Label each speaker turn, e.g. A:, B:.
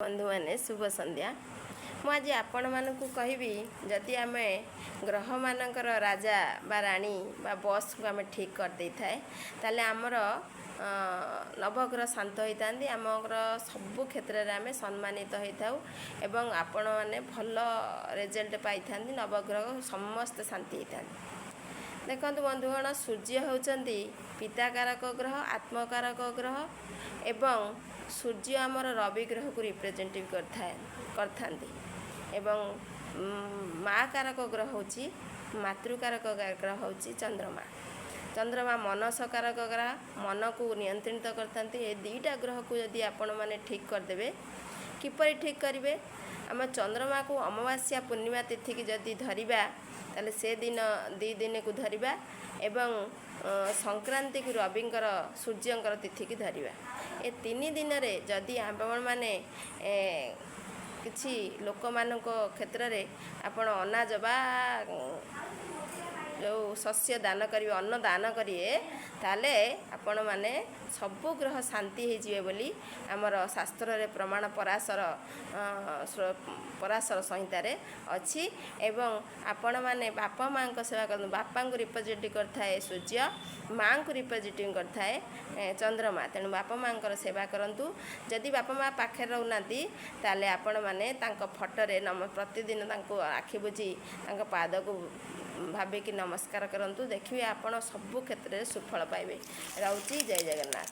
A: ବନ୍ଧୁମାନେ, ଶୁଭ ସନ୍ଧ୍ୟା। ମୁଁ ଆଜି ଆପଣମାନଙ୍କୁ କହିବି, ଯଦି ଆମେ ଗ୍ରହମାନଙ୍କର ରାଜା ବା ରାଣୀ ବା ବସ୍କୁ ଆମେ ଠିକ୍ କରିଦେଇଥାଏ, ତାହେଲେ ଆମର ନବଗ୍ରହ ଶାନ୍ତ ହୋଇଥାନ୍ତି। ଆମର ସବୁ କ୍ଷେତ୍ରରେ ଆମେ ସମ୍ମାନିତ ହୋଇଥାଉ ଏବଂ ଆପଣମାନେ ଭଲ ରେଜଲ୍ଟ ପାଇଥାନ୍ତି। ନବଗ୍ରହ ସମସ୍ତେ ଶାନ୍ତି ହେଇଥାନ୍ତି। ଦେଖନ୍ତୁ ବନ୍ଧୁଗଣ, ସୂର୍ଯ୍ୟ ହେଉଛନ୍ତି ପିତାକାରକ ଗ୍ରହ, ଆତ୍ମକାରକ ଗ୍ରହ ଏବଂ ସୂର୍ଯ୍ୟ ଆମର ରବି ଗ୍ରହକୁ ରିପ୍ରେଜେଣ୍ଟେଟିଭ୍ କରିଥାନ୍ତି ଏବଂ ମା କାରକ ଗ୍ରହ ହେଉଛି, ମାତୃକାରକ ଗ୍ରହ ହେଉଛି ଚନ୍ଦ୍ରମା। ଚନ୍ଦ୍ରମା ମନସକାରକ ଗ୍ରହ, ମନକୁ ନିୟନ୍ତ୍ରିତ କରିଥାନ୍ତି। ଏ ଦୁଇଟା ଗ୍ରହକୁ ଯଦି ଆପଣମାନେ ଠିକ୍ କରିଦେବେ, କିପରି ଠିକ୍ କରିବେ? ଆମେ ଚନ୍ଦ୍ରମାକୁ ଅମାବାସ୍ୟା ପୂର୍ଣ୍ଣିମା ତିଥିକି ଯଦି ଧରିବା, ତାହେଲେ ସେ ଦିନ 2 ଦିନକୁ ଧରିବା ଏବଂ ସଂକ୍ରାନ୍ତିକୁ ରବିଙ୍କର ସୂର୍ଯ୍ୟଙ୍କର ତିଥିକି ଧରିବା। ଏ 3 ଦିନରେ ଯଦି ଆପଣମାନେ କିଛି ଲୋକମାନଙ୍କ କ୍ଷେତ୍ରରେ ଆପଣ ଅନାଜ ବା ଯେଉଁ ଶସ୍ୟ ଦାନ କରିବେ, ଅନ୍ନ ଦାନ କରିବେ, ତାହେଲେ ଆପଣମାନେ ସବୁ ଗ୍ରହ ଶାନ୍ତି ହେଇଯିବେ ବୋଲି ଆମର ଶାସ୍ତ୍ରରେ ପ୍ରମାଣ ପରାଶର ସଂହିତାରେ ଅଛି। ଏବଂ ଆପଣମାନେ ବାପା ମାଆଙ୍କ ସେବା କରନ୍ତୁ। ବାପାଙ୍କୁ ରିପ୍ରେଜେଣ୍ଟ କରିଥାଏ ସୂର୍ଯ୍ୟ, ମାଆଙ୍କୁ ରିପ୍ରେଜେଣ୍ଟିଂ କରିଥାଏ ଚନ୍ଦ୍ରମା। ତେଣୁ ବାପା ମାଆଙ୍କର ସେବା କରନ୍ତୁ। ଯଦି ବାପା ମା' ପାଖରେ ରହୁନାହାନ୍ତି, ତାହେଲେ ଆପଣମାନେ ତାଙ୍କ ଫଟୋରେ ପ୍ରତିଦିନ ତାଙ୍କୁ ଆଖି ବୁଜି ତାଙ୍କ ପାଦକୁ ଭାବିକି ନମସ୍କାର କରନ୍ତୁ। ଦେଖିବେ, ଆପଣ ସବୁ କ୍ଷେତ୍ରରେ ସୁଫଳ ପାଇବେ। ରହୁଛି, ଜୟ ଜଗନ୍ନାଥ।